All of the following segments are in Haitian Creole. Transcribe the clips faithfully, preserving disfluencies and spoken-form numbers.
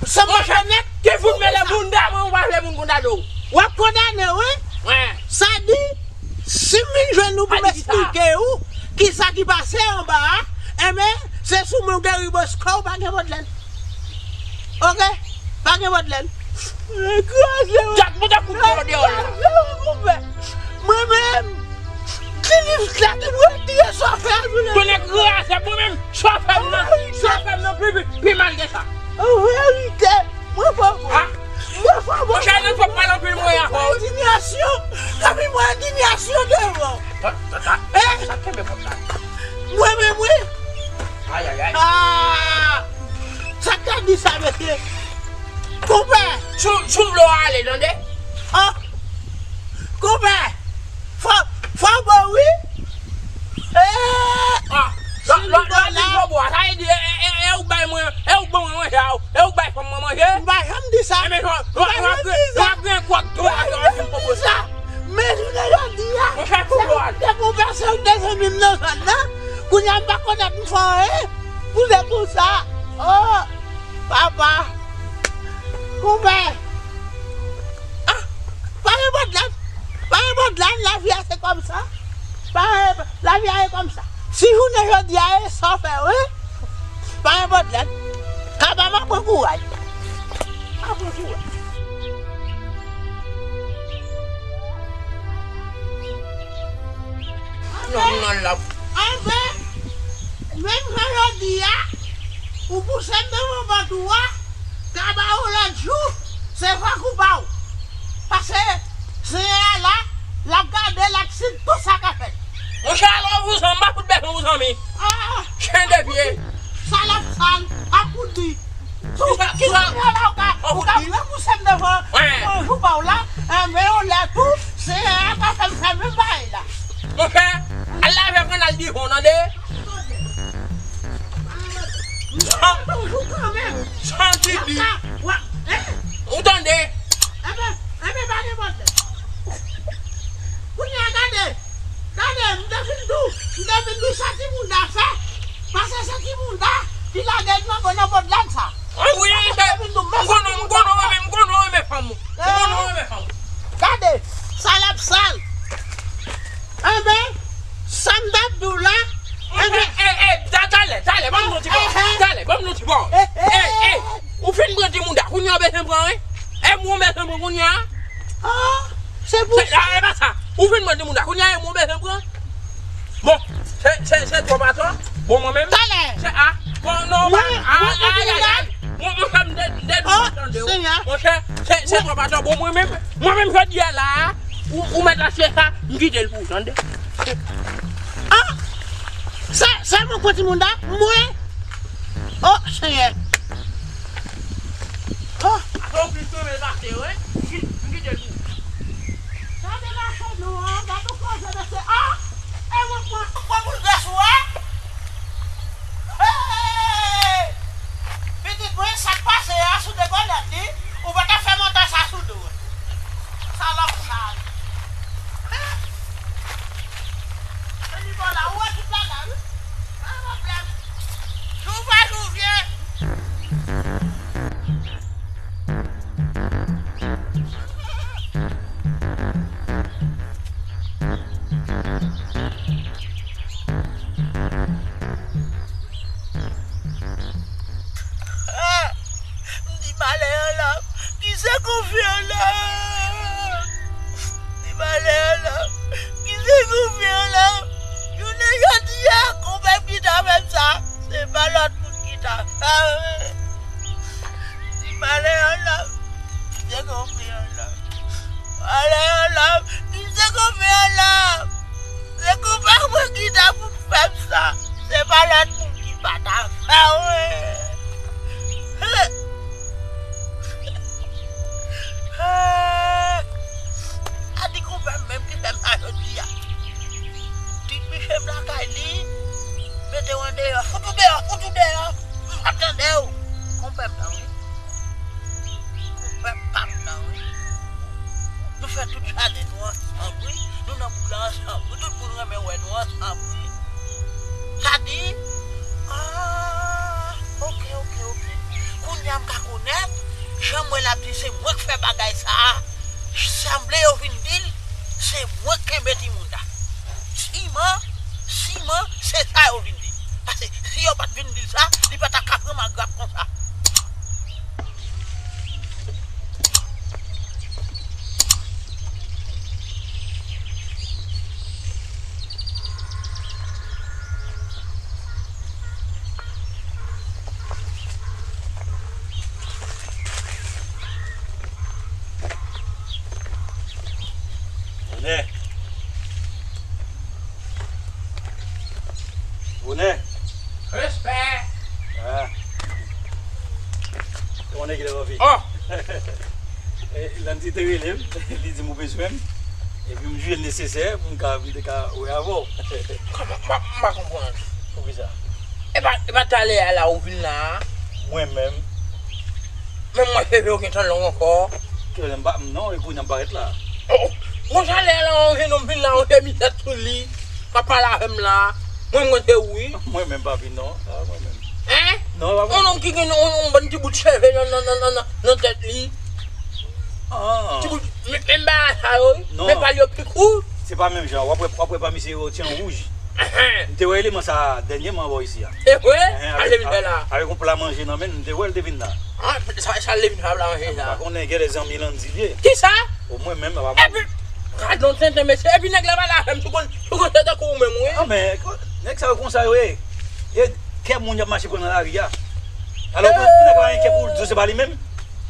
San m rekonèt. Ki fout mele bounda mwen, ou pa vle moun kondane w. W ap kondane, wi. Wen. Sa di, si m vin jwenn ou pou m eksplike ou kisa ki pase anba a, enben, se sou mwen w gen ribosko, ou pa gen pwoblèm. Oke? Pa gen pwoblèm. Kraze w. Jak mwen ta fout mwen deyò la. Kraze w, konpè. Mwen menm, Ti liv sa ki dwe tiye sofè a jounen. Konnen kraze mwen menm, sofè m nan, sofè m nan pi, pi, pi mal ke sa. An verite, mwen fò bon. Ha? Mwen fò bon. Monchè, nan twòp pale anpil mwen a fò. Endinyasyon, epi mwen endinyasyon devan. Sa kenbe pòt la. Mwen menm, wi. Ayayay. Ah! Sa k ta di sa, mesye? Konpè. Sou, sou vle w ale, tande? Ah! Konpè. Fò, fò bon, wi. Eh! Ah! Lò, lò, lò, fò bon, sa vle di, e, e, e, e ou bay mwen, e ou ban mwen manje a, e ou bay fanm mwen manje? M pa janm di sa. Enben, w ap gen kwak dwa yo, w ap gen pwopo sa. Men jounen jodi a, sa te konpè se yon de zanmi m nan zòn nan. Kounye a m pa konnen m fè anyen pou se konsa. Oh, papa. Konpè. Ah, pa gen pwoblèm. Pa gen pwoblèm, lavi a se konsa. Pa gen, lavi a se konsa. Si jounen jodi a e sa w fè, wi. Pa gen pwoblèm. Kaba m ap pran kouraj. Ap pran kouraj. Non, non, la. Anben, menm jan jodi a, ou pouse m devan pòt ou a, kaba ou lòt jou, se fòk ou pa w. Paske, Senyè a la, l ap gade, l ap siv tout sa k ap fèt. Monchè, alò, ou zanmi, m pa fout bezwen ou zanmi. Ah! Chen de pye. Salòp sal, ap kouri. Kisa, kisa? Ou ka, ou ka repouse m devan, devan jou pa w la, men yon lè tou, Senyè a ka fè m fè menm bagay la. Monchè, al lave men w, al divan w, tande? San, san tidi. Ou tande? Enben, enben, pa gen pwoblèm. Kounye a, gade. Gade, m te fin di w, m te fin di w sa ti bounda fè. Paske se ti bounda ki lage m nan pwoblèm sa. Wi, m konnen, m konnen, m konnen, m konnen fanm ou. M konnen, m konnen fanm ou. Gade, salòp sal. Enben, sa m t ap di w la, enben, e, e, talè, talè, ban m yon ti pawòl. Talè, ban m yon ti pawòl. E, e, ou fin pran ti bounda, kounye a w bezwen pran, wi. E mwen w bezwen pran kounye a? Ah, se pou sa. E pa sa. Ou fin mande moun la. Kounye a, e mwen w bezwen pran. Bon, se, se, se twòp atò. Bon, mwen menm. Talè. Se a. Bon, non, mwen, a, mwen, a, mwen, a, a, a. Mwen, mwen, mwen, de, de, oh, tande w. Senyè. Monchè, se, se twòp atò. Bon, mwen menm, mwen menm, jodi a la, ou, ou mèt achte sa, m kite l pou ou, tande. Ah! Se, se mwen pran ti moun la, mwen. Oh, Senyè. Oh. Avan w plis tonbe pase yo, wi. M kite l pou ou. Gade machann nou an, gade yon koze mesye. Ah! E mwen pran, pran boul gras ou a. Hey! Pitit mwen, sa k pase a sou de gòlèt li, ou pa ta fè mantè sa sou do. Salòp sal. Hein? Anibal la, ou wè tout bagay, wi. Pa gen pwoblèm. Jou pa jou vyen. Ah! M di malè an la, ki se konfye an la. M di malè an la, ki se konfye an la. Jounen jodi a, konpè ki ta fè m sa, se pa lòt moun ki ta fè. M di malè an la, ki se konfye an la. Malè an la, ki se konfye an la. Se konpè mwen ki ta pou fè m sa. Se pa lòt moun ki pa ta fè, wi. A di konpè m menm ki fè m sa jodi a. Di piche m lakay li, mete w andeyò, fout ou deyò, fout ou deyò. M pa tande w. L ap di se mwen k fè bagay sa a. Sanble yo vin di l, se mwen k kenbe timoun la. Siman, siman, se sa yo vin di l. Paske si yo pa t vin di l sa, li pa ta ka pran m agrap konsa. Bonè. Bonè. Respè. Ah. Kòman nèg la, papi? Oh! Eh, Landy te rele m, li di m ou bezwen m. Epi m jwe l nesesè pou m ka, pou m te ka wè avè w. Kòman? M pa, m pa konprann. Poukisa? E pa, e pa talè a la ou vin la a? Mwen menm. Men mwen cheve yo gentan long ankò. Ke lè m pa, non, e kounye a m parèt la. Oh, oh. Bon, talè a la, yon jenòm vin la, yon chemiz sou li. K ap pale avè m la. Mwen, mwen se ou, wi. Mwen menm, papi, non. A, mwen menm. Hein? Non, pa mwen. Yon nonm ki gen yon, yon, yon bann ti bout cheve nan, nan, nan, nan, nan, nan tèt li. Ah. Ti bout, men, men bagay sa yo, wi. Non. Men pal yo pi kout. Se pa menm jan. W ap wè, w ap wè pa misye yo ti an wouj. M te wè eleman sa dènyèman bò isi a. E vre? Ehe, sa l te vin fè la? Avèk yon pla manje nan men l, m te wè l te vin la. Ah, sa, sa l te vin fè a pla manje sa? M pa konnen, genlè zanmi Landy l ye. Kisa? O mwen menm, pa mwen. Epi, gad yon tenten, mesye. Epi nèg la pale avè m, sou konn, sou konn se tankou ou menm, wi. Ah, men, nèg sa yo konsa yo ye. E kè moun y ap mache pran nan lari a. Alò, pou, pou nèg la gen kè pou l di w se pa li menm.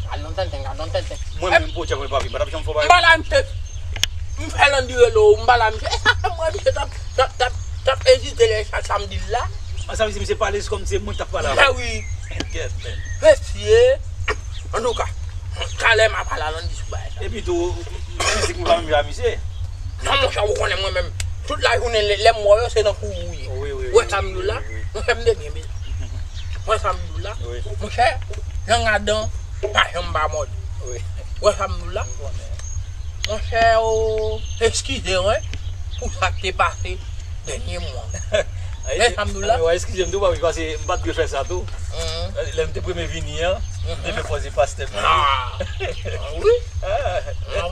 Gad yon tenten, gad yon tenten. Mwen menm, podyab, mwen, papi, m pa t ap janm fè w bagay. M pa la, m te, m fè Landy rele w, m pa la, misye. E sa fè m wè misye t ap, t ap, t ap, t ap ezite lè sa, sa m di l la. An, sa vle di misye pale, se kòmsi se mwen k t ap pale avè l. Mè wi. Kèt, men. Mesye. Antouka, talè m a pale a Landy sou bagay sa. Epi tou, fizik mwen pa menm jan a misye. Non, monchè, ou konnen mwen menm. Tout lajounen, lè, lè m wè w, se nan kouri ou ye. Wi, wi, wi. Ou wè sa m di w la? Monchè, m te byen bezwen. Ou wè sa m di w la? Wi. Monchè, jan gadan, pa janm pa mòde. Wi. Ou wè sa m di w la? M konnen. Monchè, o, eskize w, en, pou sa k te pase dènyèman. Ay, men sa m di w la. Ay, w a eskize m tou, papi, paske m pa t dwe fè sa tou. Mhm. Lè m te premye vini an, m te fè pòz e pastè m nan. Ah. Ah, wi. Ah. Ah,